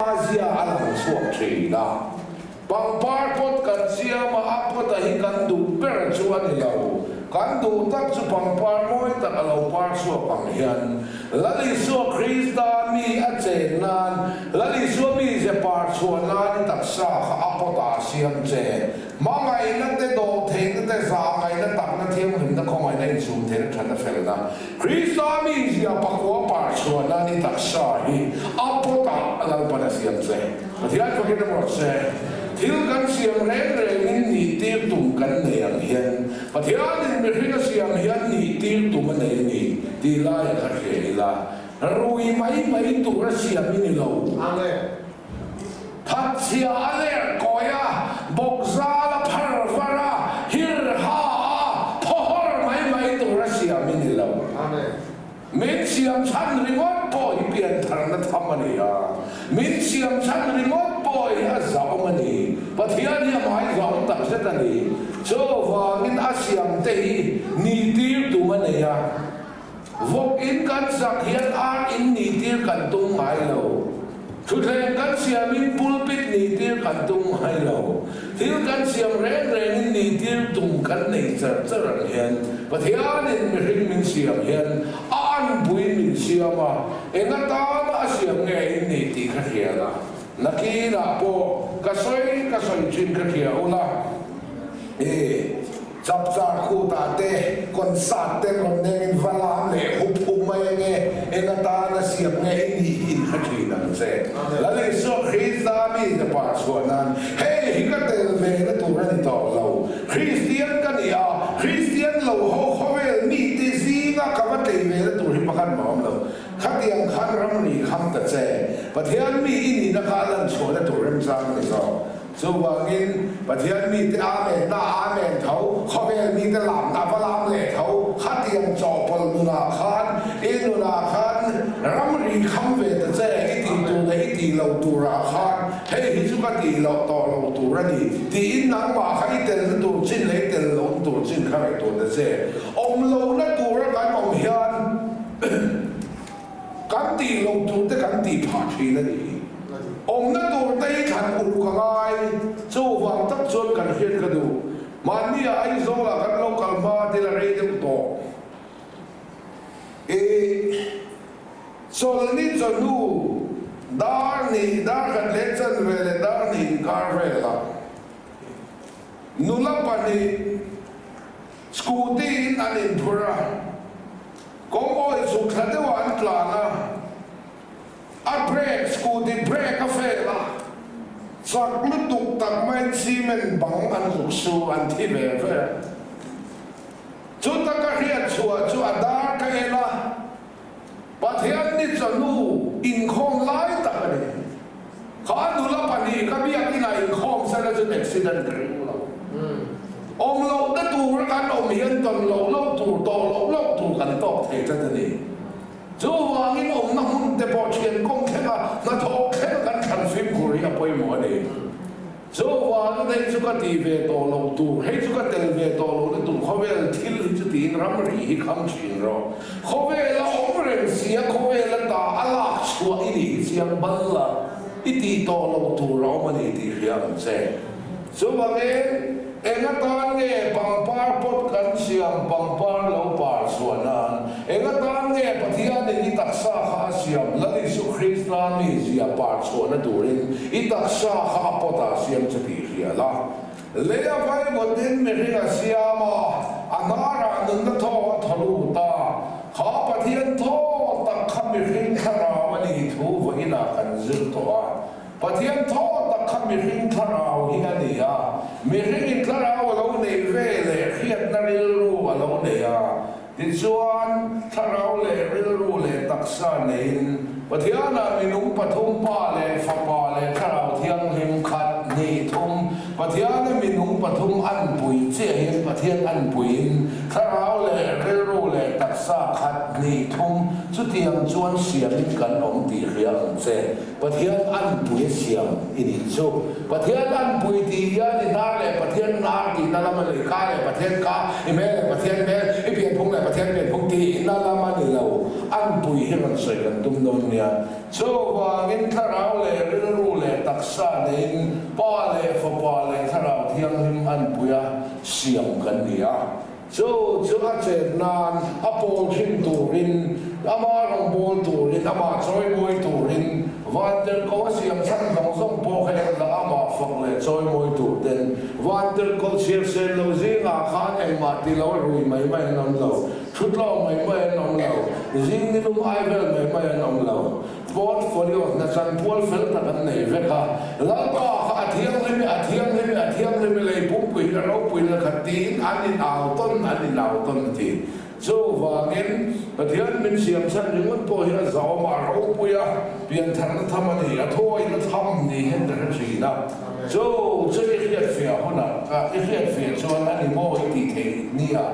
A zia a lang chhuak thin a. Pangpar pot kan siam a, a pot a hi kan duh ber chu a ni lo. Kan duh tak chu pangpar mawi tak a lo par chhuak ang hian Lal Isua Krista mi a chen nan, Lal Isua mi ze par chhuah nan i taksa kha a pot ah a siam che. Hmangaihna te, dawhtheihna te, zahngaihna, takna, thianghlimna, khawngaihna, insumtheihna, thatna, felna, Krista mizia pakua par chhuah nan i taksa hi a pawtah Lalpan a siam che. Pathian fakin a rawt se. Thil kan siam reng rengin nih tir tum kan nei ang hian Pathianin mihring a siam hian nih tir tum a nei a ni tih lai a kha hria ila, rui mai mai tur a siam i ni lo. Amen. Thatchhia a ler kawi a, bawk zal a phar var a, hir ha a, phaw hawr mai mai tur a siam i ni lo. Min siam chhan ringawt pawh hi piantharna tham a ni a, min siam chhan ringawt pawh hi a zahawm a ni. Pathian hi a hmai zahawm tak zet a ni. Chuvangin a siamte hi ni tir tum a nei a. Vawk in kan sak hian ar in nih tir kan tum ngai lo. Thutthleng kan siam in pulpit nih tir kan tum ngai lo. Thil kan siam reng reng in nih tir tum kan nei char char ang hian Pathian in mihring min siam hian a anpui min siam a, eng atana a siam nge in nih tih ka hria la. Nakinah pawh ka sawi ka sawi thin ka hria ula. E. Chapchar khutah te concert te rawn nengin va lam leh hup hup mai ange, eng atana siam nge i nih hi in hre thin ang che. Lal Isua Krista mi te par chhuah nan hei hi ka tel ve na tur a ni tawh lo. Kristian ka ni a, Kristian lo ho khawvel mi te zinga ka va tlei ve na tur hi pakhat mah awm lo. Khatiang khan ramri kham ta che. Pathian mi i nihna kha a lan chhuahna tur remchang a ni zawk. Chuvangin, Pathian mite Amen na Amen tho, khawvel mite lamna va lam leh tho, khatiang chawhpawlh nunah khan, i nunah khan ramri kham ve ta che, i tih tur leh i tih loh turah khan hei hi chu ka tih loh tawh lo tur a ni, tiin nangmah kha i telna tur chin leh i tel lohna tur chin kha ngaihtuah ta che. Awm lohna tura kan awm hian Kan tih loh tur te kan tih phah thin a ni. Awmna tur te hi thlan uluk a ngai. Chuvang tak chuan kan hriat ka duh. Mahni ah Aizawl ah kan lo kal hma thil a rei deuh tawh. I chawlhni chawhnu dar nih dar khat leh chanve leh dar hnih inkar velah nula pahnih scooty in an inphur a. Kawng awih chhuk thla deuh ah an tlan a, a brake, scooty brake a fail a, chak lutuk tak maiin cement bang an zuk su, an thi ve ve a. Chuta ka hriat chhuah chu a dar ka en a, Pathian ni chawhnu inkhawm lai tak a ni. Kha nula pahnih ka biakinah inkhawm sela chuan accident ka ring lo. Awm lohna tur kan awm hian tawn loh loh tur, tawh loh loh tur kan tawk thei tlat a ni. Chuvangin awmna hmun te pawh thian kawng thlenga hnathawh thlenga kan thlan fimkhur hi a pawimawh a ni. Chuvangin hei chu ka tih ve tawh loh tur, hei chu ka tel ve tawh lohna tur khawvel thil hi chu tiin ramri hi kham thin rawh. Khawvela awm reng sia khawvela ta a lak chhuah i nih hi chiang bal la, i tih tawh loh tur a awm a ni tih hria ang che. Chuvangin eng atan nge pangpar pawt kan siam pangpar lo par chhuah nan? Eng atan nge Pathianin i taksa kha a siam Lal Isu Krista mizia par chhuahna turin i taksa kha a pawtah siam che tih hria la? Lei a vaivawtin mihring a siam a, a hnarah nunna thaw a thaw lut a. Kha Pathian thaw tak kha mihring thlarau a nih thu vawiinah kan zir tawh a. Pathian thaw tak kha mihring thlarau hi a ni a, mihringin thlarau a lo neih ve leh hriatna rilru a lo nei a. Tichuan, thlarau leh rilru leh taksa neiin Pathianah minung pathum Pa leh Fapa leh Thlarau Thianghlim khat hnih thum Pathiana minung pathum anpui chiah hian Pathian anpuiin thlarau leh rilru leh taksa. taksa khat, hnih, thum, chutiang chuan siamin kan awm tih hria ang che. Pathian anpui a siam i nih chu. Pathian anpui tih hian i hnar leh Pathian hnar tihna lam a ni, ka leh Pathian ka, i hmel leh Pathian hmel, i pianphung leh Pathian pianphung tihna lam a ni lo. Anpui hi rawn sawi kan tum dawn nia. Chuvangin thlarau leh rilru leh taksa neiin Pa leh Fapa leh Thlarau Thianghlim anpuia siam kan ni a. Chu chu a chet nan a pawl thin turin, ama rawngbâwl turin, amah chawimawi turin, vantirhkoh a siam chhan zawng zawng pawh kha en la amah fak leh chawimawi tur ten vantirhkoh chhiar sen lo zingah khan engmah ti lo a rui mai mai an awm lo, thutlawm mai mai an awm lo, zing ni lum ai vel mai mai an awm lo. Portfolio hna chanpual fel tak an nei vek a, Lalpa kha a thianghlim e, a thianghlim e, a thianghlim e, lei pumpui hi a ropui na khat tiin an in au tawn, an in au tawn a ti. Chuvangin, Pathian min siam chhan ringawt pawh hi a zahawm a, a ropui a, piantharna tham a ni, a thuawihna tham ni hian ka hre thin a. Chu chu i hriatfiah hunah, i hriatfiah chuan a ni maw i tih theih nia.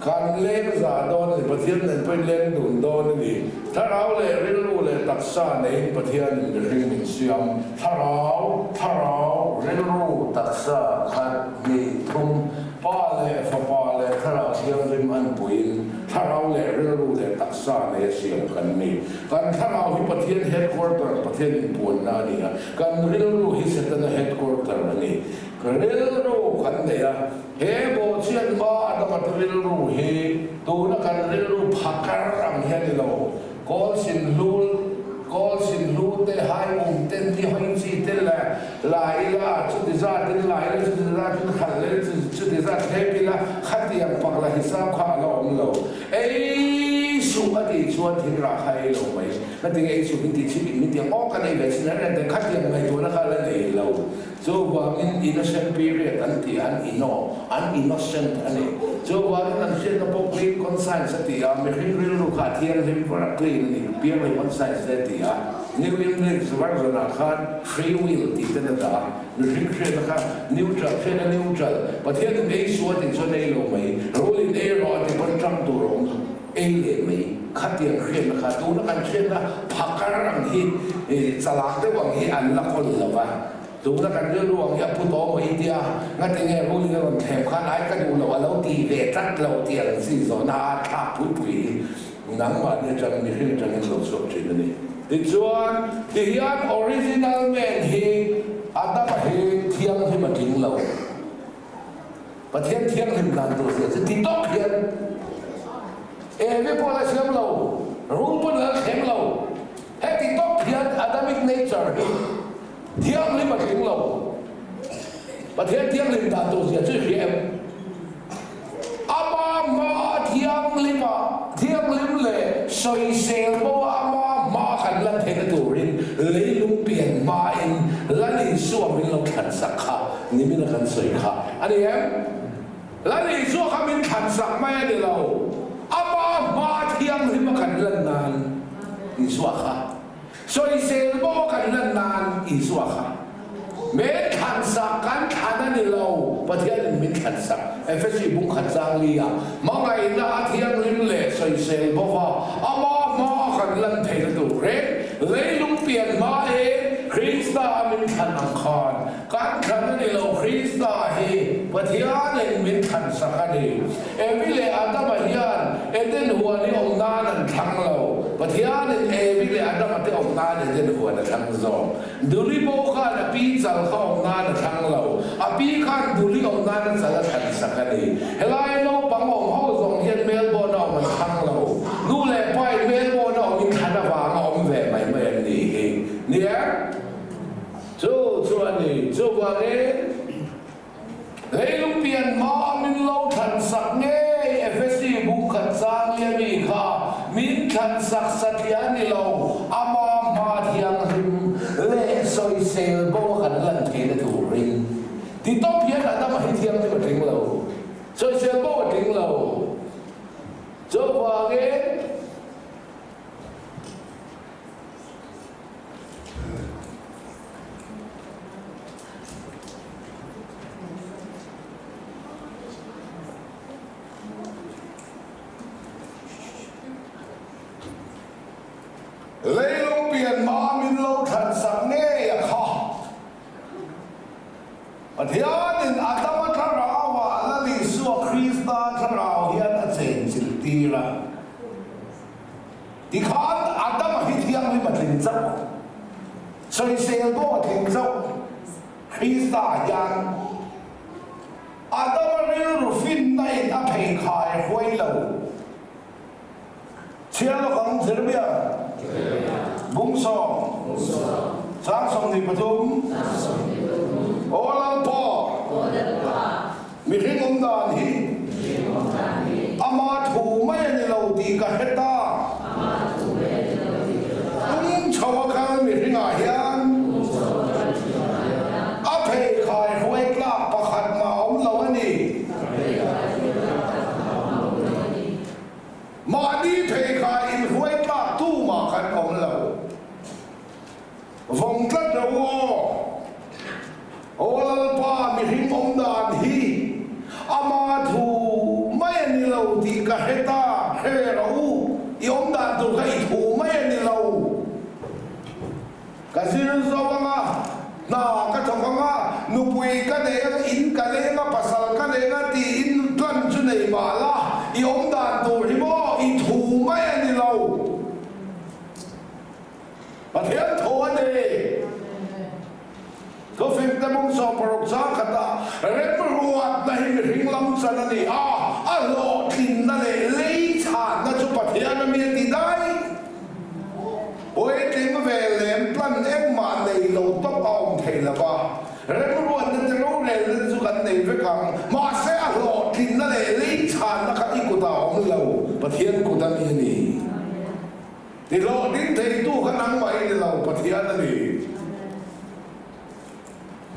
Kan leng zah dawn a ni, Pathian nen pawhin leng dun dawn a ni. Thlarau leh rilru leh taksa neiin Pathianin mihring min siam. Thlarau, thlarau, rilru, taksa, khat, hnih, thum, Pa leh Fapa leh Thlarau Thianghlim an puiin thlarau leh rilru leh taksa nei a siam kan ni. Kan thlarau hi Pathian headquarter, Pathian inpuanna a ni a, kan rilru hi Setana headquarter a ni. Rilru kan nei a. He bawhchhiat hma a dama te rilru hi tuna kan rilru phakar ang hi a ni lo. Kawl sin hlul, kawl sin hlu te, hai um te, ni hawi chi te leh la ila, chuti zatin la ila, chuti zatin khalh leh ila, chuti zat thlep ila, khatiang pak la hisap kha a la awm lo. Ei suh a tih chuan thing rah kha ei lo mai. Khatiang ei suh min tih chhip in min ti ang, aw kan ei ve chin reng reng te, khatiang ngaihtuahna kha a la nei lo. Chuvangin innocent period an tih an inno, an innocent a ni. Chuvangin an hriatna pawh clean conscience a ti a, mihring rilru kha a thianghlim var a clean a ni, pianglei conscience te a ti a. New English version ah khan free will tih ten a dah a, mihring hriatna kha neutral, hriatna neutral, Pathianin ei suh a tih chuan ei lo mai, rulin ei rawh a tih pawn ṭang tur a awm lo. Ei leh mai, khatiang hriatna kha tuna kan hriatna phakar ang hi chalak deuh ang hi an la kawl lo va, tuna kan rilru ang hi a pu tawh maw i tia, ngatinge ruling a rawn thlem khan ai ka duh lo a lo ti ve tlat lo tih ang chi zawhna a thlak pui pui hi nangmahni atang mihring atangin lo chhuak thin a ni. Tichuan, tihian original man hi Adama hi thianghlim a tling lo. Pathian thianghlim dan tur zia chu ti tawp hian Eve pawh la siam lo, rul pawn la thleng lo. Heti tawp hian Adamic nature hi thianghlim a tling lo. Pathian thianghlim dan tur zia chu i hria em? Ama hma thianghlima thianghlim leh sawisel bo a ama hma kan lan theihna turin leilung pian hmain Lal Isua min lo thlansak kha nimina kan sawi kha a ni em? Lal Isua kha min thlansak mai a ni lo, ama hma thianghlima kan lan nan Isua kha. Sawisel bo a kan lan nan Isua kha min thlansak kan thlan a ni lo, Pathianin min thlansak. Efesi bung khat zang li ah hmangaihna a thianghlim leh sawisel bo va ama hma a kan lan theihna tur reng leilung pian hma in Krista a min thlan ang khan kan thlan a ni lo, Krista hi Pathianin min thlansak a ni. Evi leh Adama hian Eden huan hi awm nan an thlang lo. Pathianin Evi leh Adama te awm nan Eden huan a thlang zawk. Duli pawh khan a pi chal kha awm nan a thlang lo. A pi khan Duli awm nan a chal a thlan sak a ni. Helai naupang awm ho zawng hian Melbourne a awm an thlang lo. Nu leh pa in Melbourne a awm in thlan avanga awm ve mai mai an nih hi. Ni em? Chu chu a ni. Chuvangin. Leilung pian hma min lo thlan sak ngei Efesi bung khat chang lia mi kha min thlan sak satliah a ni lo, ama hma thianghlim leh sawisel bo a kan lan theihna turin ti tawp hian Adama hi thianghlim a tling lo, sawisel bo a tling lo. Chuvangin. hlawhtling chauh Krista hian Adama rilru finna in a pheikhai huai lo. Chhiar lawk ang Jeremia bung sawm chang 23 Aw Lalpa mihring awm dan hi ama thu mai a ni lo tih ka hre ta. Tung chho a kal mihringah hian a pheikhai hruai tlak pakhat mah a awm lo a ni. Mahni pheikhai inhruai tlak tumah kan awm lo. Vawng tlat ro u aw. Aw Lalpa, mihring awm dan hi ama thu mai a ni lo tih ka hre ta, hre rawh u, i awm dan tur kha i thu mai a ni lo. Ka zir zo ang a, hna ka thawk ang a, nupui ka nei ang, in ka leng a, pasal ka nei ang a tiin plan chu nei mah la, i awm dan tur hi maw i thu mai a ni lo. Pathian tho a ni. Thufim te mung 16 chang khata remruatna hi mihring lam chan a ni a, a hlawhtlinna leh lei chhanna chu Pathian a mi a ti daih. Puitling ve lem plan engmah nei lo tawp a awm thei lo va, remruatna te rorelna te chu kan nei vek ang, mahse a hlawhtlinna leh lei chhanna kha i kutah a awm lo, Pathian kut a mi a ni. I hlawhtling theitu kha nangmah i ni lo, Pathian a ni.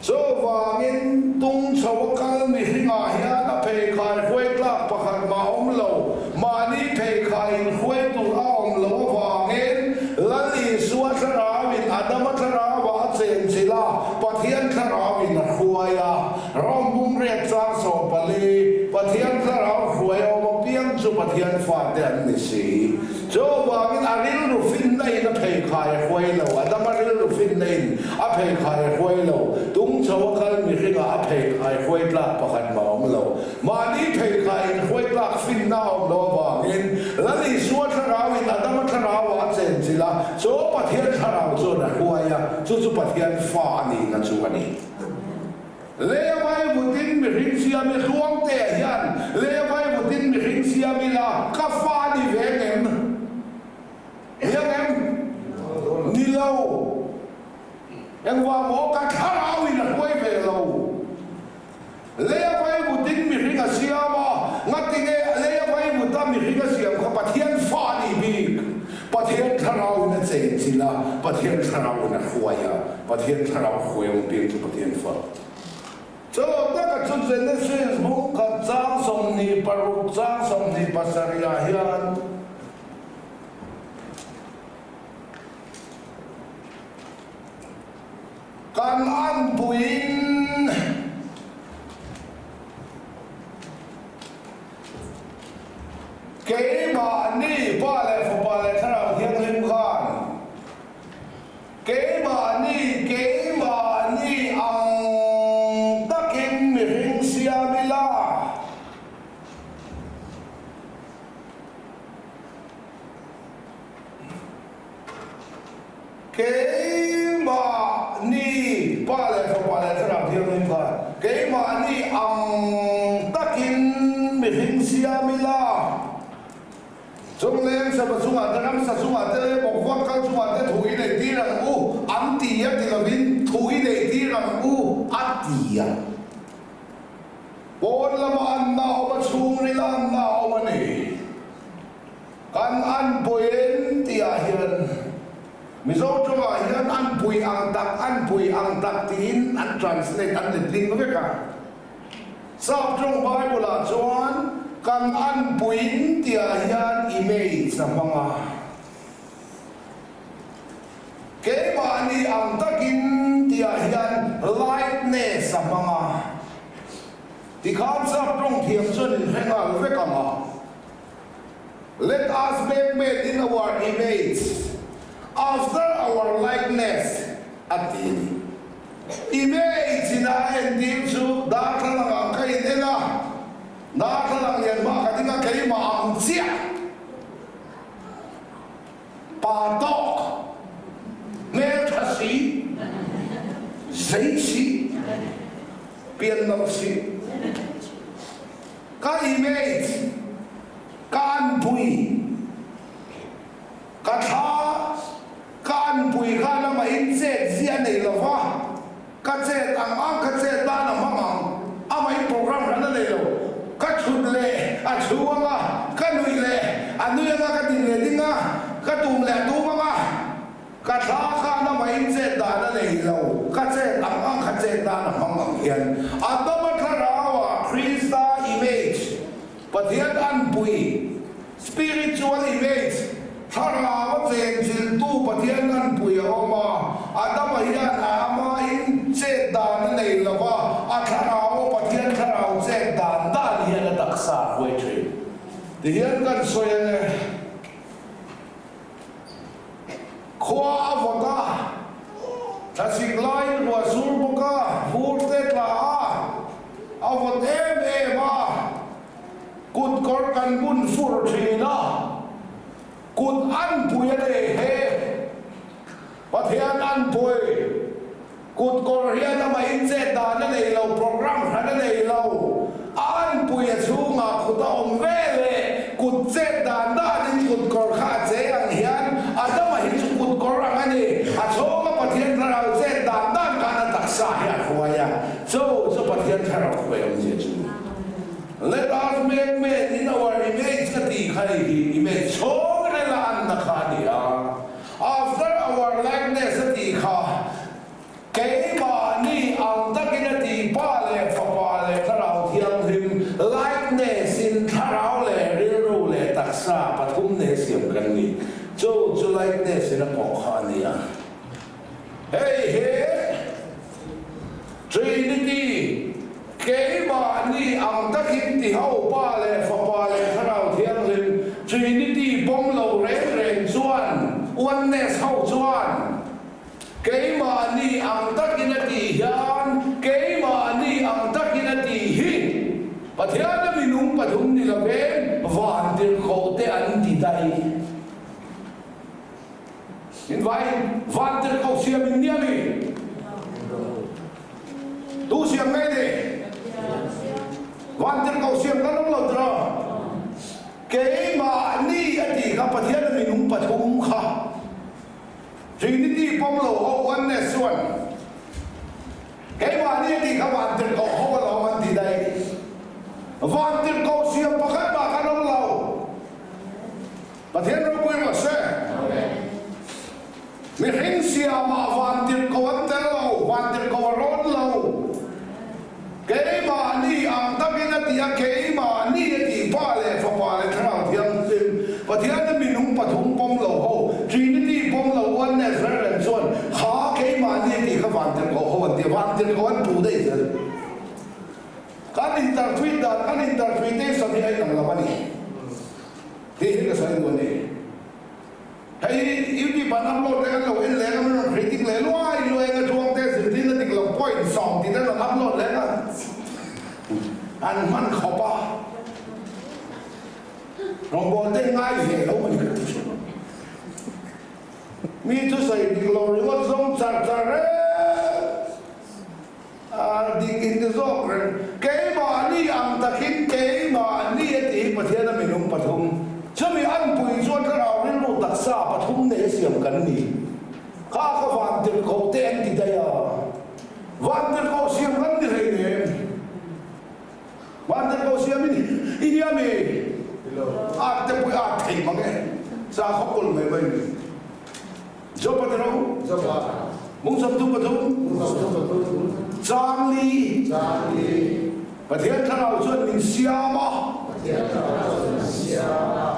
Chuvangin tung chho a kal mihringah hian a pheikhai hruai tlak pakhat mah a awm lo. Mahni pheikhai inhruai tur a awm loh avangin Lal Isua thlarauin Adama thlarauah a chenchilh a, Pathian thlarauin a hruai a. Rom bumriat chang 14, Pathian thlarau hruai a awm apiang chu Pathian fate an ni si. Chuvangin a rilru finna in a pheikhai a hruai lo, Adama rilru finna in a pheikhai a hruai lo, tung chho a kal mihringah a pheikhai hruai tlak pakhat mah a awm lo. Mahni pheikhai in hruai tlak finna a awm lo avangin Lal Isua thlarau in Adama thlarauah a chenchilh a, chu Pathian thlarau chuan a hruai a, chu chu Pathian fa a nihna chu a ni. Lei a vaivutin mihring siam i Hluangtea hian lei a vaivutin mihring siam ila ka fa a ni ve ngem? Ni ang em? Ni lo. Engvang maw ka thlarau in a hruai ve lo. Lei a vaivutin mihring a siam a, ngatinge lei a vaivuta mihring a siam kha Pathian fa a nih bik? Pathian thlarau in a chenchilh a, Pathian thlarau in a hruai a. Pathian thlarau hruai awm piang chu Pathian fa. Chaw taka chu Genesis bung khat chang 26 chang 27 ah hian kan anpuiin keimahni Pa leh Fapa leh Thlarau Thianghlim khan Keimahni, keimahni ang takin mihring siam ila. Keimahni, Pa leh Fapa leh Thlarau Thianghlim khan, keimahni ang takin mihring siam ila. Chungleng sava chungah te, ramsa chungah te leh bawkvak kal chungah te thu i neih tir ang u an ti a ti lovin thu i neih tir ang u a ti a. Pawn lama anna a awm a, chhungrila anna a awm a ni. Kan anpuiin tihah hian Mizo tawngah hian anpui ang tak, anpui ang tak tiin an translate, an letling vek a. Sap tawng Bible-ah chuan kan anpuiin tihah hian image a hmang a. Keimahni ang takin tihah hian likeness a hmang a. Tikhan sap tawng thiam chuan in hre nghal vek ang a. Let us make man in our image, after our likeness a ti a ni. Image in a entir chu darthlalang ah ka in en a, darthlalang lian hma ka ding a keimah ang chiah pa tawk hmeltha si. Zei si, pian nalh si. Ka image, ka anpui, ka thla, ka anpui khan amah in chet zia nei lo va, ka chet ang ang ka chet dan a hmang ang, amah in program hran a nei lo, ka thut leh a thu ang a, ka nuih leh a nui ang a, ka din leh ding a, ka tum leh a tum ang a. Ka thla khan amah in chet dan a nei lo, ka chet ang ang kha chet dan a hmang ang hian Adama thlarauah Krista image, Pathian anpui, spiritual image, thlarau a chenchilhtu Pathian anpui a awm a, Adama hian a amahin chet dan a nei lo va, a thlarau a Pathian thlarau chet dan dan hian a taksa a hruai thin. Tihian kan sawi ang e. Khua a vawt a, thlasik laiin ruah sur bawk a, vur te tla a, a vawt em em a, kut kawr kan bun fur thin a, kut an pui a nei he, Pathian an pui. Kut kawr hian amah in chet dan a nei lo, program hran a nei lo. A anpui a chhungah kut a awm ve leh kut chet dan danin kut kawr kha a che ang hian Adama hi chu kut kawr ang a ni. A chhunga Pathian thlarau chet dan dan khan a taksa hi a hruai a, chu chu Pathian thlarau hruai awmzia chu ni. Let us make man in our image a tih kha hei hi image chhung rela anna kha a ni a. After our likeness a tih kha keimahni ang takin a tih Pa leh Fapa leh Thlarau Thianghlim likeness in thlarau leh rilru leh taksa pathum nei siam kan ni. Chu chu likeness in a kawh kha a ni a. Hei hi Trinity Keimahni ang takin ti ho Pa leh Fapa leh Thlarau Thianghlim Trinity pawm lo reng reng chuan Oneness ho chuan keimahni ang takin a tih hian keimahni ang takin a tih hi Pathiana minung pathum ni lovin vantirhkoh te an ti daih. In vai vantirhkoh siam in nia mi? Tu siam nge ni? Vantirhkoh siam kan awm lo tiraw? Keimahni a tih kha Pathian a minung pathum kha Trinity pawm lo ho oneness chuan keimahni a tih kha vantirhkoh ho alawm an ti daih. Vantirhkoh siam pakhat mah kan awm lo. Pathian ropui rawh se. Mihring siamah vantirhkoh an tel lo, vantirhkoh a rawn lo. Keimahni ang takin a ti a, keimahni a tih Pa leh Fapa leh Thlarau Thianghlim, Pathian a minung pathum pawm lo ho, Trinity pawm lo, Oneness reng reng chuan kha keimahni a tih kha vantirhkoh ho an ti a, vantirhkoh an puh daih zel. Kan interpret dan, kan interpretation hi a inang lo a ni. Tih hi ka sawi duh a ni. Hei hi YouTube an upload leh an lo en leng a, min rawn critic leh luai luai anga Tluangte zirtirna dik lo point sawm tih te an rawn upload leng a, an hman khawp a, rawngbawl te ngai ve lo a ni ka ti thin. Mi thusawi dik lo ringawt zawng char char reng. A dik in ti zawk reng. Keimahni ang takin keimahni a ti hi Pathian a minung pathum. Chumi anpui chuan thlarau rilru taksa pathum nei a siam kan ni. Kha kha vantirhkoh te an ti daih a. Vantirhkoh siam kan ni hleinem. Vantirhkoh siam i ni i nia mi? At te pawh i at thei mang e. Sakhaw kawl mai mai ni. Jopa ti ro. Jopa. Mung 30 pathum. Mung 33. Chang li. Chang li. Pathian thlarau chuan min siam a. Pathian thlarau chuan min siam a.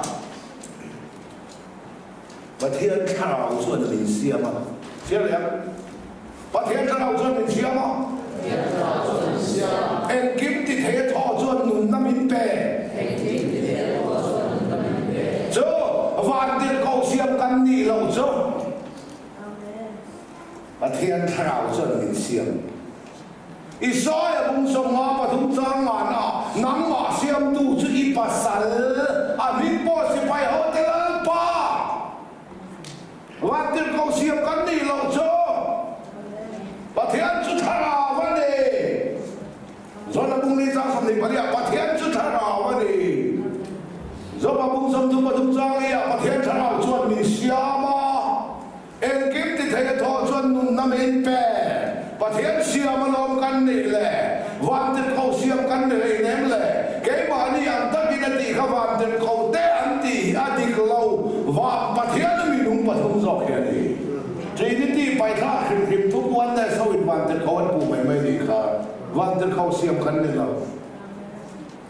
Pathian thlarau chuan min siam a. Chhiar leh ang. Pathian thlarau chuan min siam a. Pathian thlarau chuan min siam a. Engkim ti thei a thaw chuan nunna min pe. Engkim ti thei a thaw chuan nunna min pe. Chu vantirhkoh siam kan nih loh chu Pathian thlarau chuan min siam. I sawi a bung 53 chang ngana nangmah siamtu chu i pasal a hming pawh sipai hote Lalpa. Vantirhkoh siam kan nih loh chu Pathian chu paliah Pathian chu thlarau a ni. Joba bung 33 chang leiah Pathian thlarau chuan min siam a. Engkim ti thei a thawh chuan nunna min pe. Pathian siam alawm kan nih le, vantirhkoh siam kan ni hlei nem le, keimahni ang takin a tih kha vantirhkoh te an tih hi a dik lo, van Pathian a minung pathum zawk hi a ni. Trinity paithlak hrim hrim thu oneness ho in vantirhkoh an puh mai mai nih kha vantirhkoh siam kan ni lo.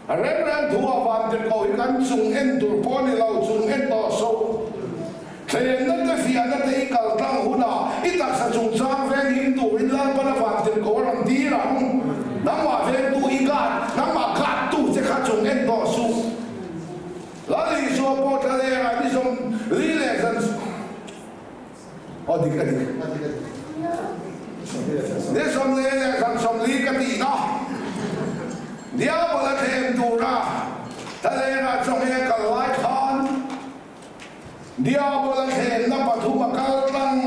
Remrel thu a vantirhkoh hi kan chung en tur pawh a ni lo, chung en tawh suh. Thlenna te fiahna te i kal tlang hunah i taksa chungchang veng him turin Lalpana vantirhkoh a rawn dir ang. Nangmah vengtu i guard, nangmah guard tu che kha chung en tawh suh. Lal Isua pawh thlalengah ni 40 leh zan Aw dik a dik. Ni 40 leh zan 40 ka tihna Diabol a thlem tura thlalengah chawnge kal lai khan Diabol a thlemna pathum a kal tlang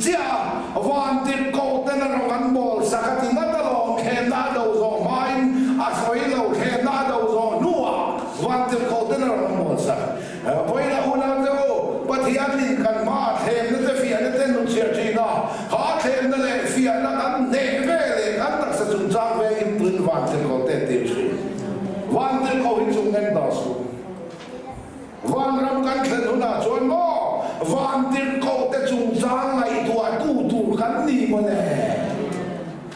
chiah a, vantirhkoh ten a rawng an bawl sak a ti ngat alawm, thlemna a do zawh hmain a sawi lo, thlemna a do zawh hnuah vantirhkoh ten a rawng an bawl sak. Vawiina unaute u, Pathianin kan hmaah thlemna te fiahna te hnutchhiah thin a, kha thlemna leh fiahna kan hneh ve leh kan taksa chungchang vengin tuin vantirhkoh te tir thin. Vantirhkoh hi chung en dah suh. Vanram kan thlen hunah chuan maw vantirhkoh te chungchang ngaihtuah tu tur kan ni maw le?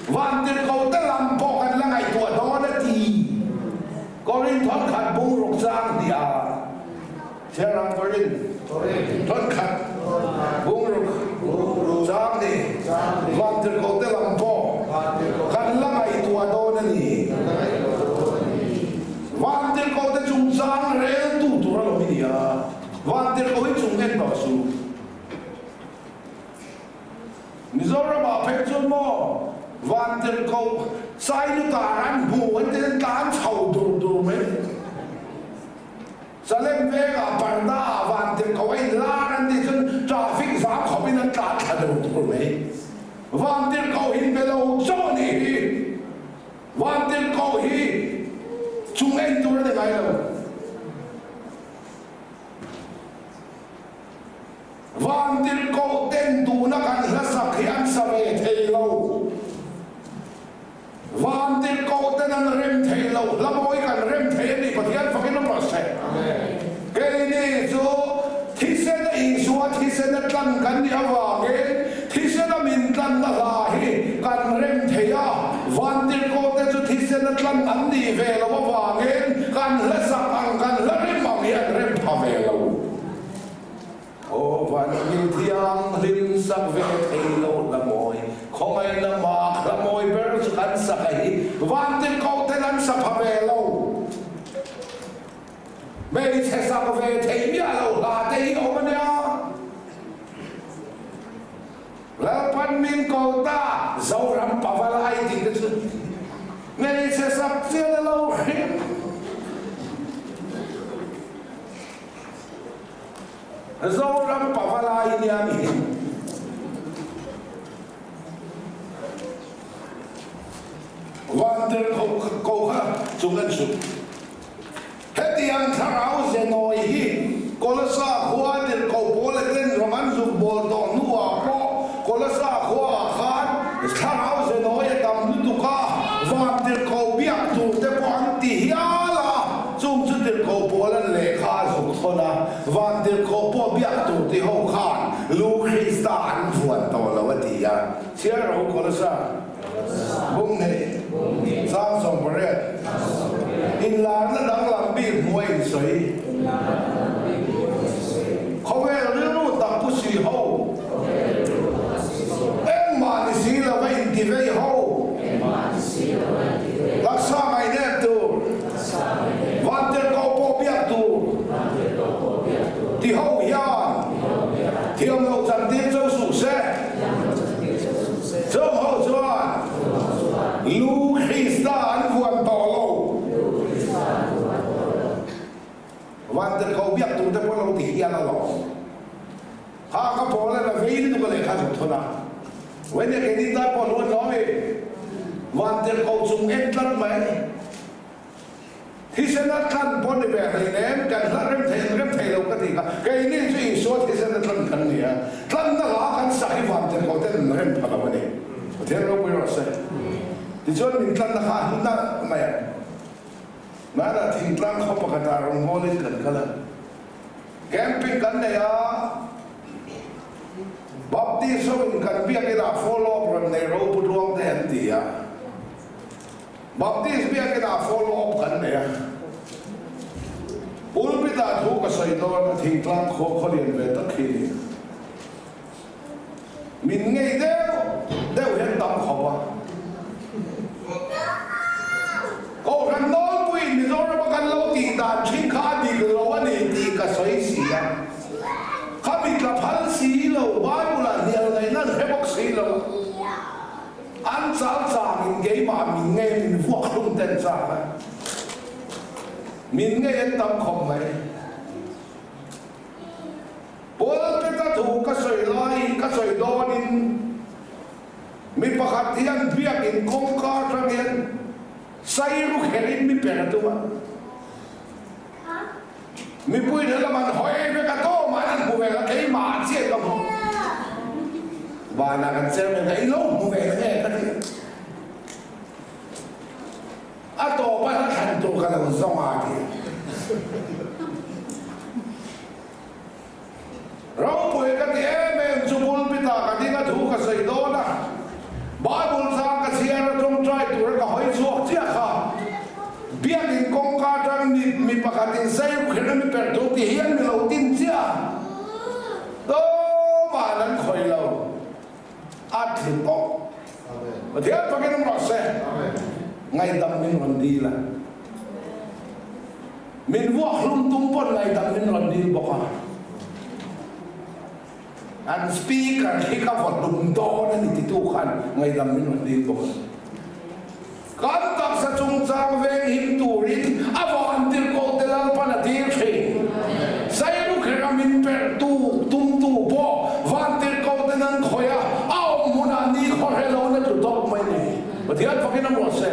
Vantirhkoh te lam pawh kan la ngaihtuah dawn a ti. Korin thawnkhat bung ruk chang hnih a chhiar ang Korin thawnkhat bung ruk chang hnih vantirhkoh te lam pawh kan la ngaihtuah dawn a ni. Vantirhkoh te chungchang reltu tur a lo i ni a, vantirhkoh hi chung en tawh suh. Mizoramah phei chuan maw Vantirhkoh Sailutar an hmu an ti an tlan chho dur dur mai. Salem vengah parda ah Vantirhkoh a inlar an tih chuan traffic zam khawpin an tlan thla dur dur mai. Vantirhkoh hi be lo chauh a nih hi. Vantirhkoh hi chung en tur a ni ngai lo. Vantirhkoh ten tuna kan hlasak hi an sa ve thei lo. Vantirhkoh ten an rem thei lo. Hla mawi kan rem thei a ni, Pathian fakin awm rawh se. Keini chu thisena Isua thisena tlan kan nih avangin thisena min tlanna hla hi kan rem thei a. Vantirhkoh te chu thisena tlan an nih ve lo avangin kan hlasak ang kan hla rem ang hi an rem pha ve lo. Aw Vanngil thianghlim sak ve thei lo hla mawi, khawngaihna mak hla mawi ber chu kan sak a hi, Vantirhkoh ten an sa pha ve lo. Hmeichhe sak ve thei miah lo hla te hi awm a nia. Lalpan min ko ta, Zoram pavalai tih te chu hmeichhe sak chian a lo hrim. Zoram pavalai nia mi hi. Vantirhkoh ko kha chung en suh. Hetiang thlarau ze nawi hi Kolasa khua tirhkoh Paula ten rawng an zuk bawl tawh hnuah pawh Kolasa khuaah khan thlarau ze nawi a tam lutuk a, vantirhkoh biak tur te pawh an ti hial a. Chung chu tirhkoh Paula'n lehkha a zuk thawn a, van tirhkoh pawh biak tur ti ho khan lu Krista an vuan tawh lo a ti a. Chhiar rawh u Kolosa bung hnih chang 18 inlarna danglam bik hmuh a insawi. Khawvel rilru tak pu si ho, engmah ni si lova intivei ho, taksa ngaihnep tur, Vantirhkoh pawh biak tur ti ho hian thiam loh chantir cho suh se. Chung ho chuan lu Krista an vuan tawh lo. Vantirhkoh biak tur te pawh lo ti hian alawm. Kha ka pawl a la vei lutuk a lehkha zuk thawn a. Vawin keini tan pawh lu an lawm i Vantirhkoh chung en tlat mai. thisena tlan pawh ni ve hleinem, kan hla rem thei an rem thei lo ka ti kha. Keini chu Isua thisena tlan kan ni a, tlanna hla kan sak hi vantirhkoh ten an rem pha lo a ni. Pathian ropui rawh se. Tichuan min tlanna kha a hlu nalh mai a. Hmanah thingtlang khaw pakhatah rawngbawlin kan kal a. Camping kan nei a, Baptist ho in kan biakin ah follow up rawn nei ro Pu Tluangte an ti a. Baptist biakin ah follow up kan nei a. Pulpit ah thu ka sawi dawn a thingtlang khaw khaw lian ve tak khi ni. Min ngei deuh deuh hian tam khawp a. Kohhran nawlpuiin Mizorama kan lo tih dan thin kha a dik lo a ni tih ka sawi si a. Khami tla phal si lo, Bible ah hnial ngaihna an hre bawk si lo. An chal changin keimah min ngei min vuak hlum ten chak a. Min ngei an tam khawp mai. Pulpit-a thu ka sawi laiin ka sawi dawnin mi pakhat hian biakin kawngka atang hian sairu kherin mi per a tum a. Mipui hna lam an hawi vek a, tawmah an hmu ve la, keimah chiah ka hmu. Vanah kan chairman kha i lo hmu ve nge ka ti. A tawpa hla thlan tur ka lo zawng a ti. Ropui ka ti em em chu pulpit-ah ka ding a thu ka sawi dawn a, Bible chang ka chhiar a tawngtai tura ka hawi chhuak chiah kha Biakin kawngka atang mi mi pakhatin zai kher a mi per tur ti hian mi lo tin chiah a, tumah an khawih lo. A tlu pawh. Pathian fakin awm rawh se. Ngaihdam min rawn dil a. Min vuak hlum tum pawn ngaihdam min rawn dil bawk a. An speaker khi ka vaw hlum dawn a ni titu khan ngaihdam min rawn dil bawk a. Kan taksa chungchang veng him turin a van tirhkoh te Lalpan a tir thin. Sairukher a min perhtu, tumtu pawh van tirhkoh ten an khawih a, a awm hmunah ni khaw hre lo na tlu tawp mai ni. Pathian fakin a ruah se.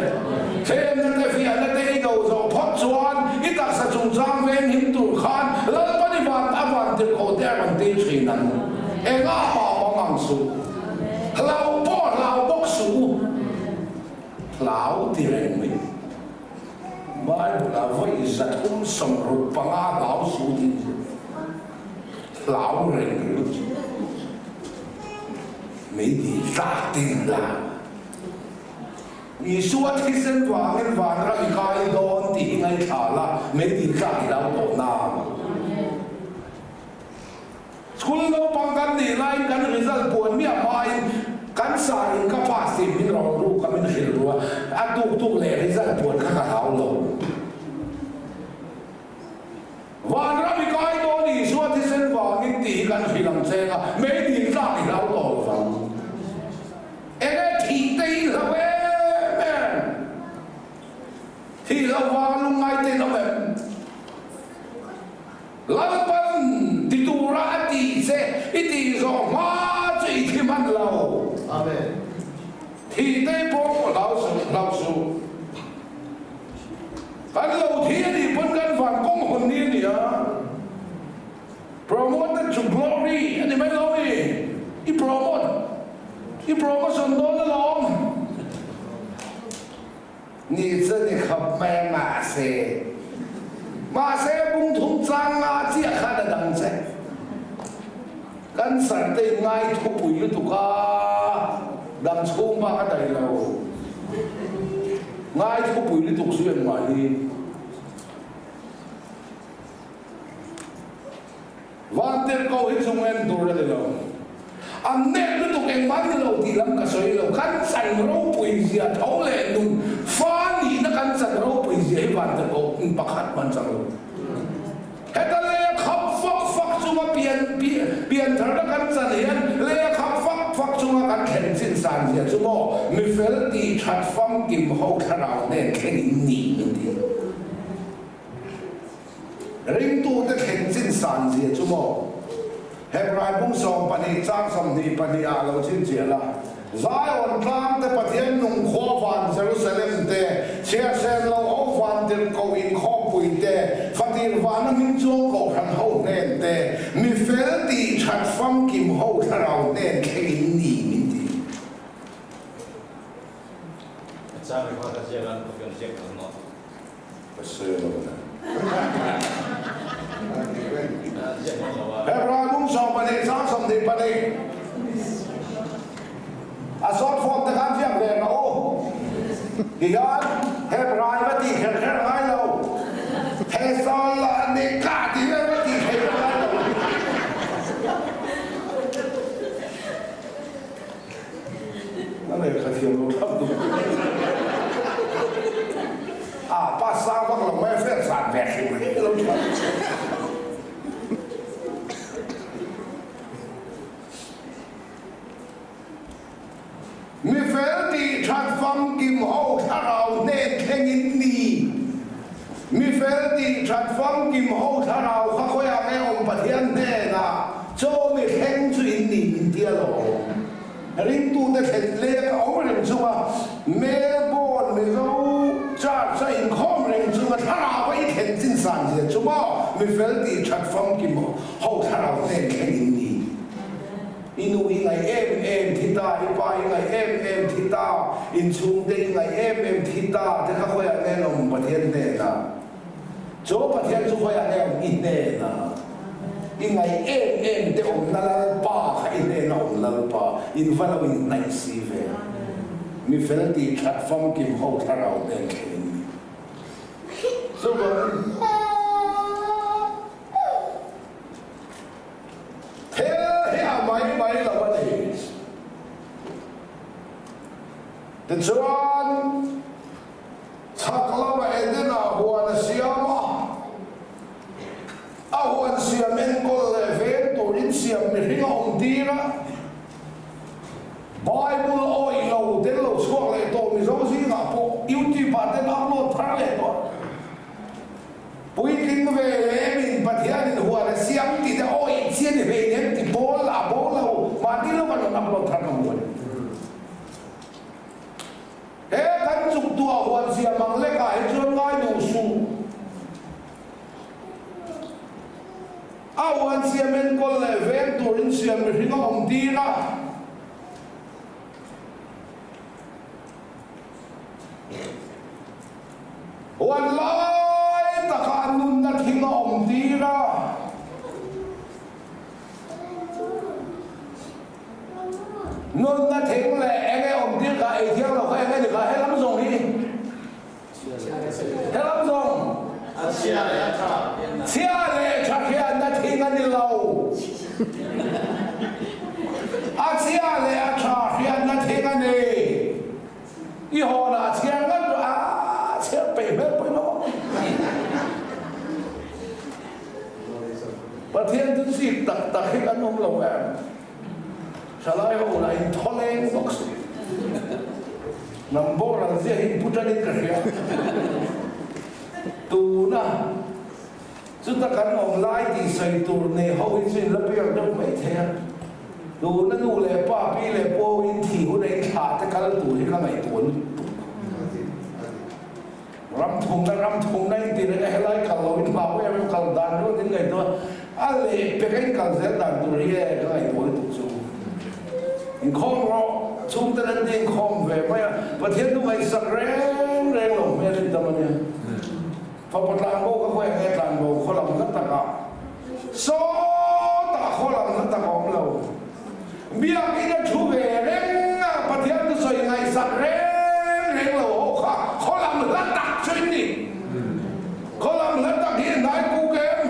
Thlemna te fiahna te i do zawh phawt chuan i taksa chungchang veng him tur khan Lalpan i van a van tirhkoh te a rawn tir thin ang. Engah mah awm ang suh. Hlau pawh hlau bawk suh u. Hlau ti reng mai. Bible ah vawi 365 hlau suh tih a ziak. Hlau reng ringawt chu meidil tlak tin hlau. Isua thisen vangin vanram i kai dawn tih hi ngaithla la, meidil tlak i hlau tawh nang. School naupang kan nih laiin kan result puan miah hmain kan sar in ka pass tih min rawn ruk a min hrilh ru a, a tuk tuk leh result puan kha ka hlau lo. Vanram i kai dawn Isua thisen vangin tih hi kan hrilh ang cheng a, meidil tlak i hlau tawh lovang. Enge thih te hi hlau em em? Thih loh vanga lungngai te in awm em? Lalpan ti tura a tih che i tih zawh hma chu i thi hman lo. Amen. Thih te pawh hlau suh, hlau suh. Kan lo thi a nih pawn kan van kawng hawn ni a ni a. Promoted to glory a ni mai lo ni. I promote, i promotion dawn alawm. Ni chu ni khawp mai a mahse mahse bungthum chang nga chiah khan a dang che. Kan sar te in ngai thupui lutuk a dam chhung bak a dai lo. Ngai thupui lutuk chu engmah hi. Vantirhkoh hi chung en tur a ni lo. An nep lutuk engmah ni lo tih lam ka sawi lo. Kan chan ropui zia tho leh nun fa nihna kan chan ropui zia hi Vantirhkoh in pakhat hman chang lo. Heta lei a khap fak fak chunga pian piantharna kan chan hian lei a khap fak fak chunga kan thlen chin san zia chu maw mifel tih that famkim ho thlarau hnen thlengin ni min ti. Ringtute thlen chin san zia chu maw? Hebrai bung 12 chang 22 ah lo chhinchhiah la, Zion tlang te Pathian nung khua van Jerusalem te, chhiahsen lo ho van tirhkoh inkhawmpui. chang i kha ziak an copy an ziak ang maw? Ka sawi lo na. Ziak ang lo a. Hebrai bung 12 chang 22 a short form te khan ziak ve rawh u. Tihian Hebrai va tih kher kher a ngai lo. Thesalonika tih vel va tih theih a ngai lo. A lehkha thiam lo thlap duh. A pass sang vak lo mai a fail zan ve hrim hrim lo thlap. Mi fel tih that famkim ho thlarau hnen thlengin ni. Mi fel tih that famkim ho thlarau kha khawiah nge awm Pathian hnenah chaw mi thleng chu in ni min ti alawm. Ringtute thlen lek a awm reng chunga Melbourne Mizo Church a inkhawm reng chunga thlarau a i thlen chin san zia chu maw mi fel tih that famkim ho thlarau hnen thleng in ni. I nu i ngaih em em thi ta, i pa i ngaih em em thi ta, inchhungte i ngaih em em thi ta te kha khawiah nge an awm Pathian hnenah? Chu Pathian chu khawiah nge awm i hnenah? I ngaih em em te awmna Lalpa kha i hnena awm Lalpa, in va lo inhnaih si ve. Mi fel tih that famkim ho thlarau hnen thleng in ni. Chuvangin. Thil hi a mai mai lo a ni. Tichuan, chhak lama Eden-ah huan a siam a, a huan siam enkawl leh veng turin siam mihring a awm tir a. Bible awih lo tel lo chhuak leh tawh Mizo zingah pawh YouTube-ah ten upload thar leh tawh. Puitling ve lemin Pathianin huan a siam tih te awih chi a ni hlei nem ti pawl a bo lo mahni lo kan rawn upload thar ka hmu a ni. He kan chuktuah huan siam ang lekah hi chuan ngai duh suh. A huan siam enkawl leh veng turin siam mihring a awm tir a. Huan lai takah nunna thing a awm tir a. Nunna thing leh eng e awm tir kha ei thiang lo kha eng e ni kha helam zawng hi helam zawng chhia leh a tha chhia leh tha hriatna thing a ni lo a chhia leh a tha hriatna thing a ni. I hawn ah chhiar ngat rawh a, chhiar peih hmel pawh in awm. Pathian chu chik tak tak hi kan awm lo em? Thalai ho lah in thaw leng bawk si. Hnam boral zia hi in pu tan in ka hria. Tuna chuta kan awm lai tih sawi tur nei ho hi chu in la piar deuh mai thei a. Tuna nu leh pa, pi leh pu ho in thih hun a in thlah te kal tur hi ka ngaihtuah lutuk. Ram thumna, ram thumna in ti reng a, helai kal lo in hlau em em kal dan ringawt in ngaihtuah a, a leh pek a in kal zel dan tur hi e ka ngaihtuah lutuk chu. Inkhawm rawh, chhungte lan te inkhawm ve mai a, Pathian chu ngaihsak reng reng lo hmel in tam a nia. Fapa tlanbo ka khawi ang e, tlanbo khaw lam hla takah sawtah khaw lam hla tak a awm lo. Biakin a thu ve reng a, Pathian thusawi ngaihsak reng reng lo ho kha khaw lam hla tak chu in ni. Khaw lam hla tak hi hnai kuk em?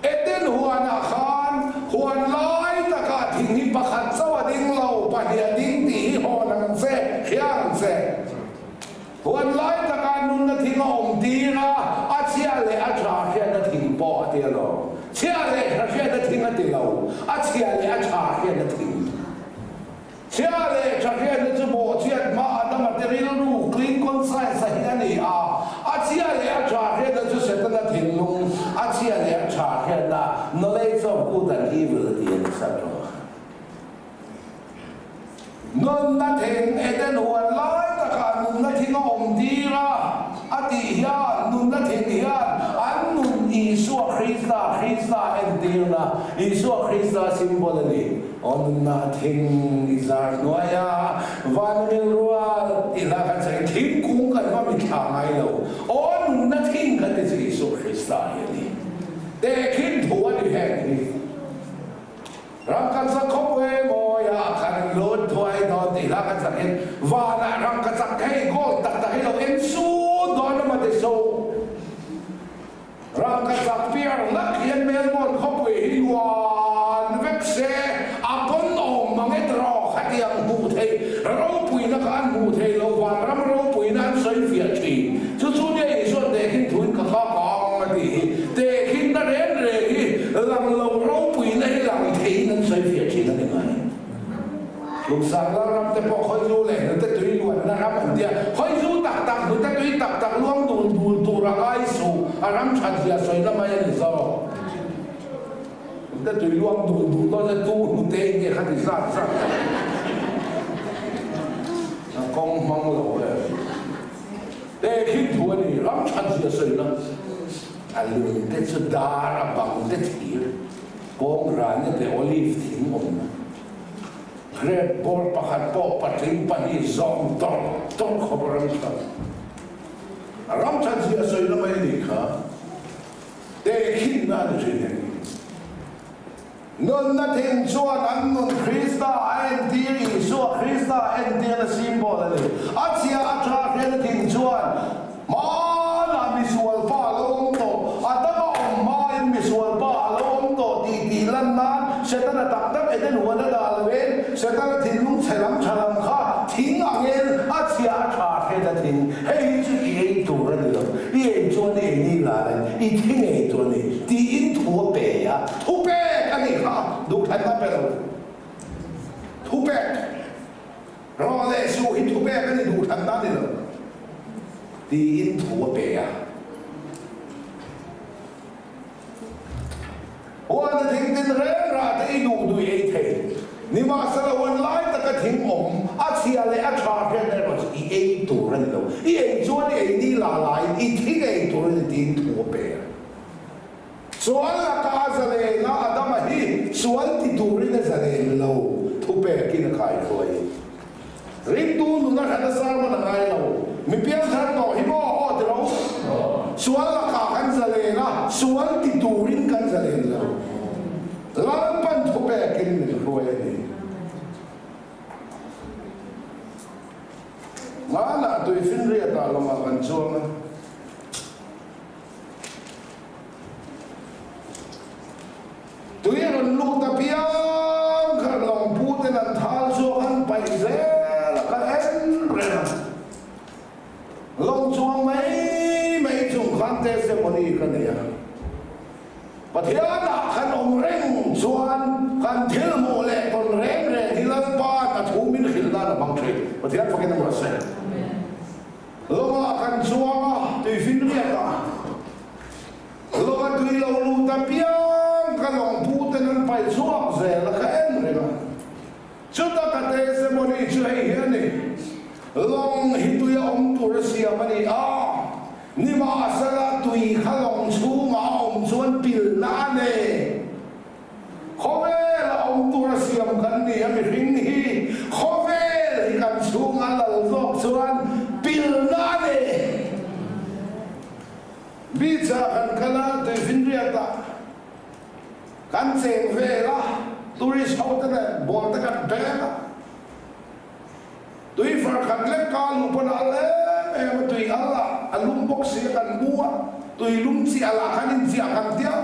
Eden huanah khan huan lai takah thing hi pakhat chauh a ding lo, pahnih a ding tih hi hawn ang che, hria ang che. Huan lai takah nunna thing a awm tir a, a chhia leh a tha hriatna thing pawh a ti alawm. Chhia leh tha hriatna thing a ti lo, a chhia leh a tha hriatna thing. Chhia leh tha hriatna chu bawhchhiat hma Adama te rilru, clean conscience, a hi a ni a. A chhia leh a tha hriatna chu Setana thinlung, a chhia leh a tha hriatna, knowledge of good and evil, tih a ni sat rawh. Nunna thing, Eden huan lai takah nunna thing a awm tir a, a tih hian nunna thing hian an nun Isua Krista, Krista entirna. Isua Krista symbol a ni. Aw nunna thing i zar hnuai a, van mil rual tih hla kan sawi thingkung kan va mithla ngai lo. Aw nunna thing kan ti chu Isua Krista hi a ni. Tehkhin thu a ni heng hi. Rangkachak khawpui mawiah kan lut thuai dawn tih hla kan sak hian vanah rangkachak hei gold tak tak hi lo en sut dawn a maw ti suh. Rangkachak piar lak hian Melbourne khawpui hi luan vek se a pawn awm mang e tiraw khatiang hmuh theih ropuina kha an hmuh theih loh vanram ropuina an sawi fiah thin. Chu chu nia Isua'n tehkhin thuin ka kha kang a tih hi. Tehkhinna reng reng hi lang lo ropuina hi lang theiin an sawi fiah thin a ni ngai. Lungsang Lalram te pawh khawizu leh hnute tui luanna ram an tia. Khawizu tak tak hnute tui tak tak luang dul dul tur a ngai suh a ram that zia sawina mai a ni zawk. Hnute tui luang dul dul dawn se tu hnute in nge kha ti zat zat a kawng hmang lo e. Tehkhin thu a ni, ram that zia sawina. A lung te chu dar a bang te thir, pomegranate leh olive thing awmna. Grape bawr pakhat pawh patling pahnih zawm tawrh tawrh khawp a ram that. A ram that zia sawina mai a nih kha. Tehkhinna a ni thin heng hi. Nunna thing chuan an nun Krista a entir, Isua Krista a entirna symbol a ni. A chhia a tha hriatna thing chuan hmanah misual pa a lo awm tawh, a dama awm hmain misual pa a lo awm tawh tih tih lan nan Setana tak tak Eden huan a dah loin Setana thinlung chhe lam tha lam kha thing angin a chhia a tha hriatna thing hei hi chu i ei tur a ni lo, i ei chuan i ei ni la le, i thi ngei tur a ni tiin thu a pe a. Thupek a nih kha, duhthlanna pe lo. Thupek. Rawh leh suh hi thupek a ni, duhthlanna a ni lo. Tiin thu a pe a. Huana thing tin reng rah te i duh duh i ei thei. Nimahsela huan lai taka thing awm, a chhia leh a tha hriat erawh chu i ei tur a ni lo. I ei chuan i ei ni la laiin i thi ngei tur a ni tiin thu a pe a. Sual laka a zalen a, Adama hi sual ti turin a zalen lo, thupekin a kaihruai. Ringtu nun a hran a sermon a ngai lo. Mi piangthar tawh hi maw aw ti ro? Sual lakah kan zalen a, sual ti turin kan zalen lo. Lalpan thupekin min hruai a ni. Hmanah tuifinriatah lawngah kan chuang a. Tui a rawn lut apiang kha lawngpu ten an thal chhuak an paih zel a ka en reng a. Lawng chuang mai mai chung khan testimony ka nei a. Pathianah kan awm reng chuan kan thil hmuh leh tawn reng reng hi Lalpa a thu min hrilh nan a hmang thin. Pathian fakin a mawlh se. Lawngah kan chuang a, tuifinriat ah. Lawnga tui lo lut apiang ka lawng pu ten an paih chhuak zel a, ka en reng a. Chuta ka testimony chu hei hi a ni, Lawng hi tui a awm tur a siam a ni a, nimahsela tui kha lawng chhungah a awm chuan pilna a nei. Khawvel a awm tur a siam kan ni a, mihring hi khawvel hi kan chhung a lal zawk chuan pilna a ni. Beach ah kan kal a, tuifinriat ah kan cheng vel a, tourist ho te nen ball te kan peng a, tui far khat lek ka luh pawn a al em em a, tui al ah a lum bawk si a kan bu a, tui lum chiah lah khan inchiah kan tia.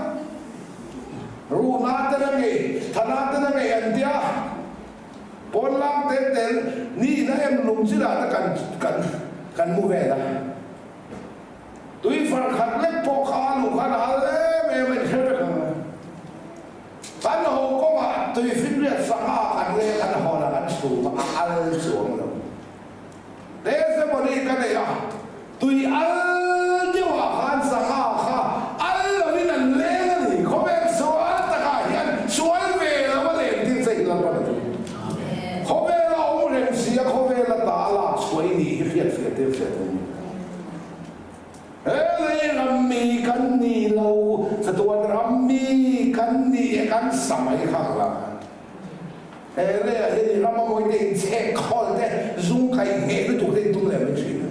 Ruhna te na ngei, thana te na ngei an tia. Pawnlang te tel nihna em lung chinah te kan kan kan mu vel a. Tui far khat lek pawh kha a luh khan a hal em em a inhre vek ang. Kan haw kawngah tuifinriat sangha kan leng an hawn a kan chhum a, a al chuang lo. Testimony ka nei a, tui al deuhah khan sangha kha al lovin an leng a ni. Khawvel sual takah hian sual ve lo a len tir che hi Lalpan a duh. Khawvel a awm reng si a, khawvel a ta a lak chhuah i nih hi hriatfiah tir che a duh. He lei. lei ram mi kan ni lo, chatuan ram mi kan ni e kan sa mai kha ang la. He leiah hian i ram a mawi te inchhek khawl te, zung kaih ngheh lutuk te in tum leh mai thin a.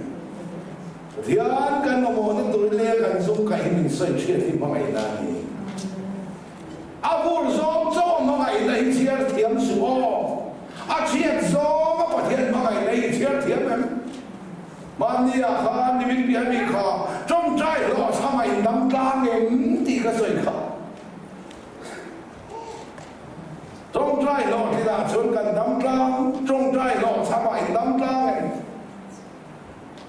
Pathian kan mamawhna turin leia kan zung kaih hi min sawi chhiat hi hmangaihna a ni. A vur zawng chauh a hmangaihna hi chhiar thiam suh aw. A chhiat zawng a Pathian hmangaihna hi chhiar thiam em? Mahni ah khan nimin piah mi kha tawngtai hlawh chhangah in dam tlang em tih ka sawi kha. Tawngtai hlawhtlin ah chuan kan dam tlang, tawngtai hlawh chhangah in dam tlang em?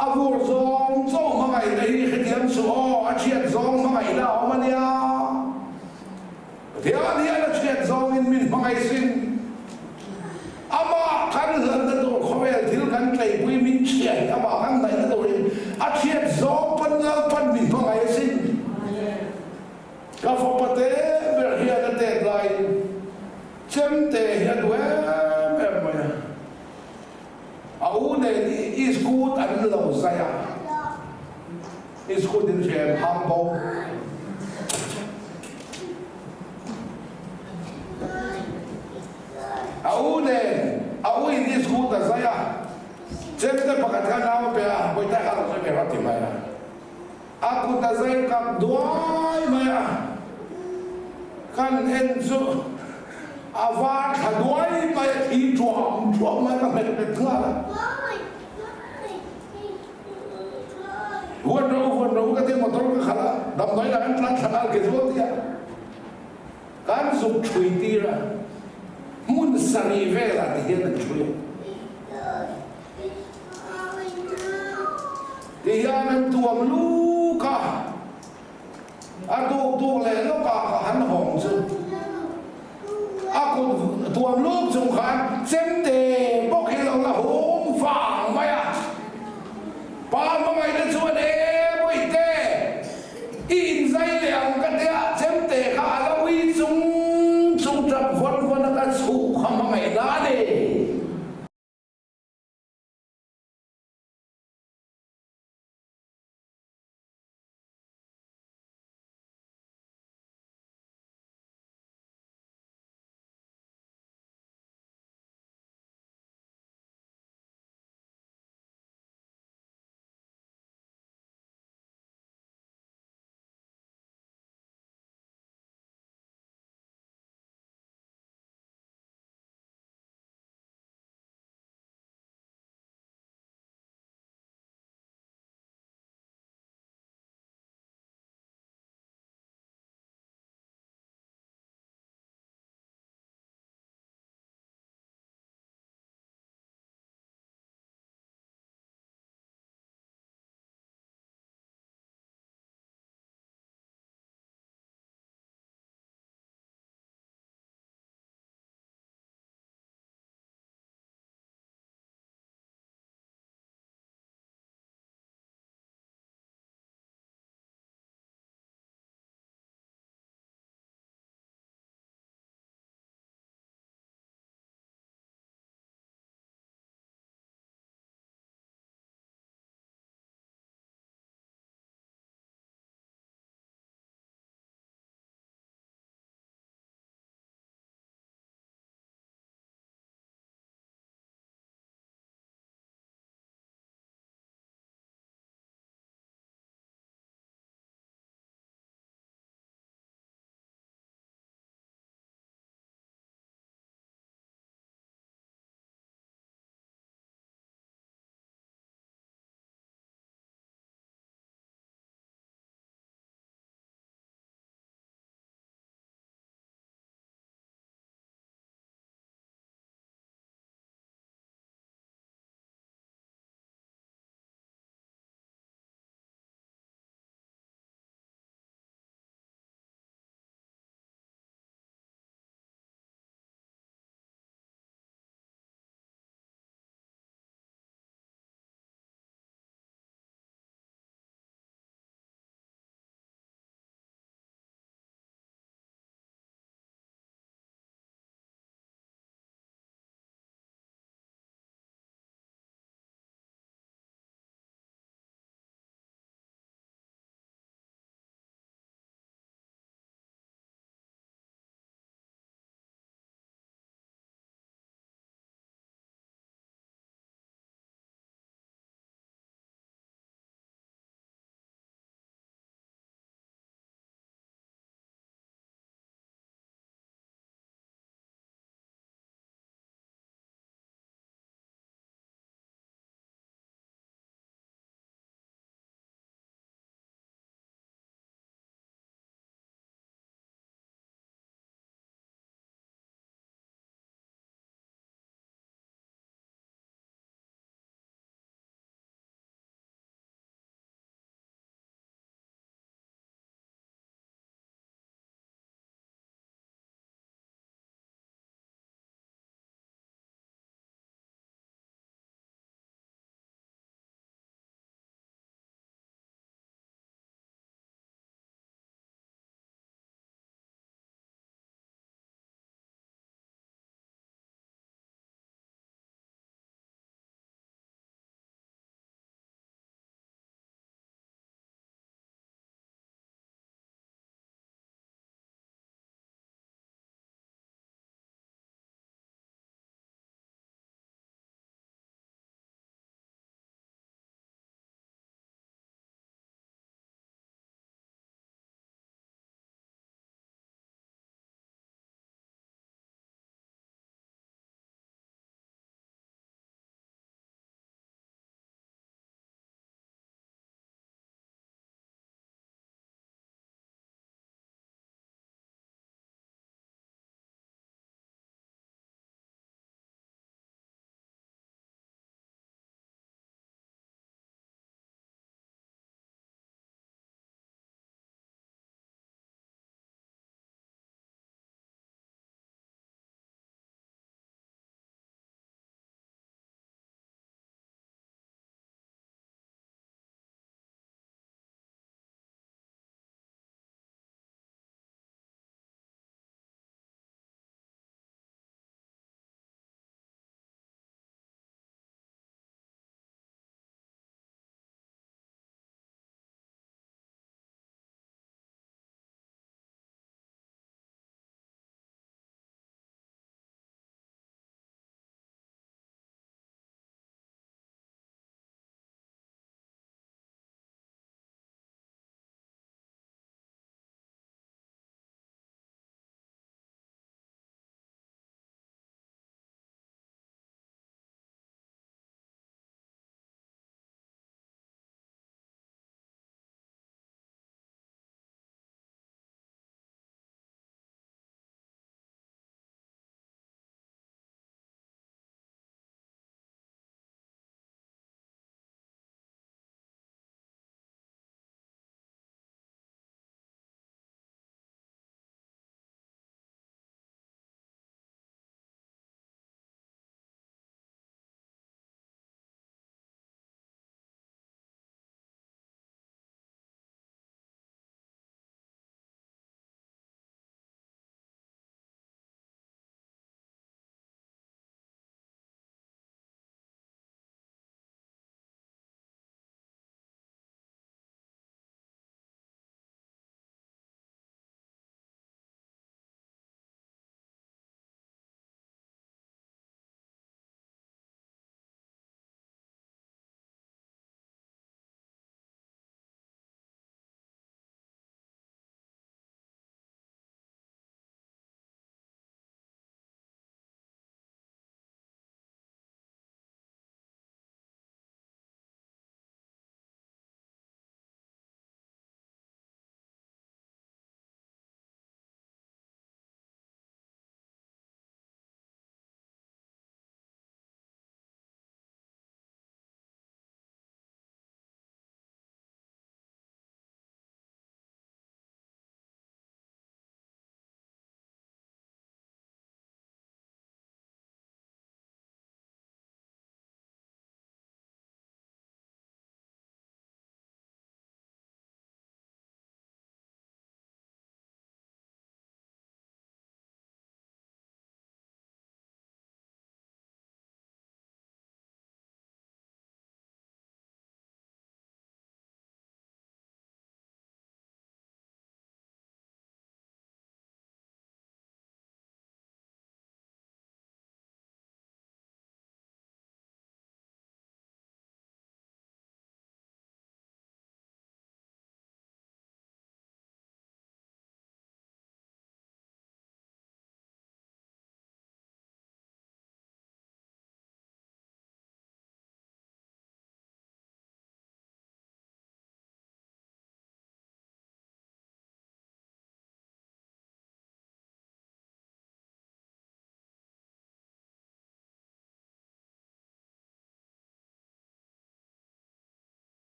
A vur zawng chauh hmangaihna hi hrethiam suh aw, a chhiat zawng hmangaihna a awm a nia. Pathian hian a chhiat zawngin min hmangaih sin. Amah kan hlanna tur khawvel thil kan tleipui min chhia hi amah kan hnaihna turin a chhiat zawng pawn Lalpan min hmangaih sin. Ka fapa te ber hian a tet laiin chemte hi a duh em em mai a. A u nen i scoot an lo zai a, i scoot in hrem hang bo. A u nen a u in i scoot a zai a, chemte pakhat kha nau a pe a, Bawitai kha lo zai ve rawh a ti mai a. A kut a zai kap duai mai a, kan en chu a var thla duai mai a, thi thuam thuam mai ka hmet hmet nghal a. Huan ro huan ro ka ti motor ka khalh a, damdawi lah kan tlan thla nghal ke zual tia kan zuk thui tir a, hmun sarih velah ti hian an thui a. Ti hian an tuam luk a, a tuk tuk leh lawk ah ka han hawng chu a kut tuam luk chung khan chemte